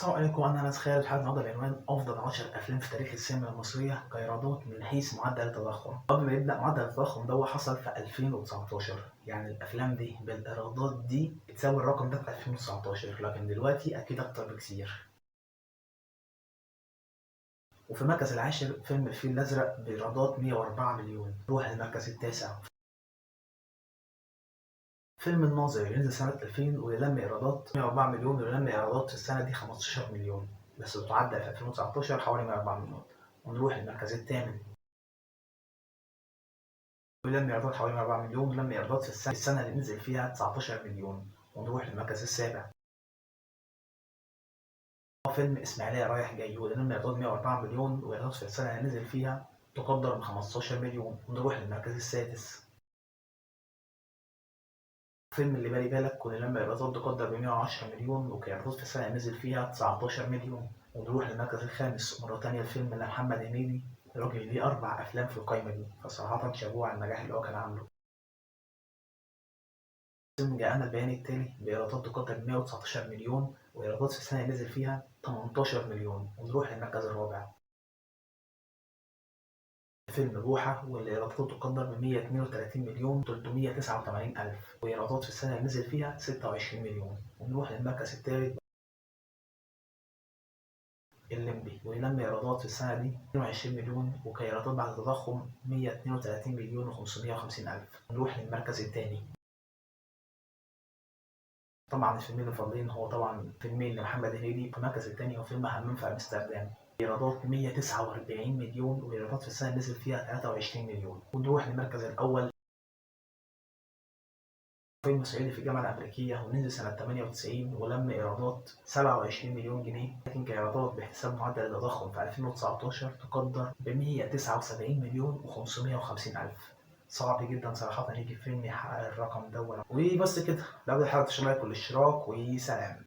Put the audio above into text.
السلام عليكم، أنا أنس خالد. حلقة النهارده بعنوان أفضل 10 أفلام في تاريخ السينما المصرية كإيرادات من حيث معدل التضخم. قبل ما نبدأ، معدل التضخم ده حصل في 2019، يعني الأفلام دي بالإيرادات دي بتساوي الرقم ده في 2019، لكن دلوقتي أكيد أكتر بكثير. وفي المركز العاشر فيلم الفيل الأزرق بإيرادات 104 مليون. نروح للمركز التاسع، فيلم الناظر اللي نزل سنة 2000 واللي لم إيرادات 104 مليون، واللي لم إيرادات في السنة دي 15 مليون، بس تعدى في 2019 حوالي 104 مليون. ونروح للمركز الثامن، ولم إيرادات حوالي 104 مليون، ولم إيرادات في السنة اللي نزل فيها 19 مليون. ونروح للمركز السابع، فيلم إسماعيلية رايح جاي، واللي لم إيرادات 104 مليون، وإيرادات في السنة اللي نزل فيها تقدر ب 15 مليون. ونروح للمركز السادس، فيلم اللي بالي بالك، واللي لما إيرادات تقدر ب 110 مليون، وكإيرادات في السنة اللي نزل فيها 19 مليون. ونروح للمركز الخامس مرة تانية، الفيلم لمحمد هنيدي، الراجل ليه 4 أفلام في القايمة دي، فصراحة شابوه على النجاح اللي هو كان عامله. فيلم جاءنا البيان التالي بإيرادات تقدر ب 119 مليون، وإيرادات في السنة اللي نزل فيها 18 مليون. ونروح للمركز الرابع، فيلم بوحة، واللي إيراداته تقدر ب 132 مليون 389 ألف، وإيرادات في السنة اللي نزل فيها 26 مليون. ونروح للمركز الثالث، الليمبي، واللي لم إيرادات في السنة دي 22 مليون، وكإيرادات بعد التضخم 132 مليون و550 ألف. ونروح للمركز الثاني، طبعا الفيلمين اللي فاضلين هو طبعا فيلمين لمحمد هنيدي. في المركز الثاني هو فيلم همام في أمستردام، إيرادات 149 مليون، وإيرادات في السنة نزل فيها 23 مليون. ونروح للمركز الأول، فيلم صعيدي في الجامعة الأمريكية، ونزل سنة 98 ولم إيرادات 27 مليون جنيه، لكن كإيرادات باحتساب معدل التضخم في 2019 تقدر ب 179 مليون و550 ألف. صعب جدا صراحة يجي فيلم يحقق الرقم ده. وبس كده، لو الحلقة like والاشتراك وسلام.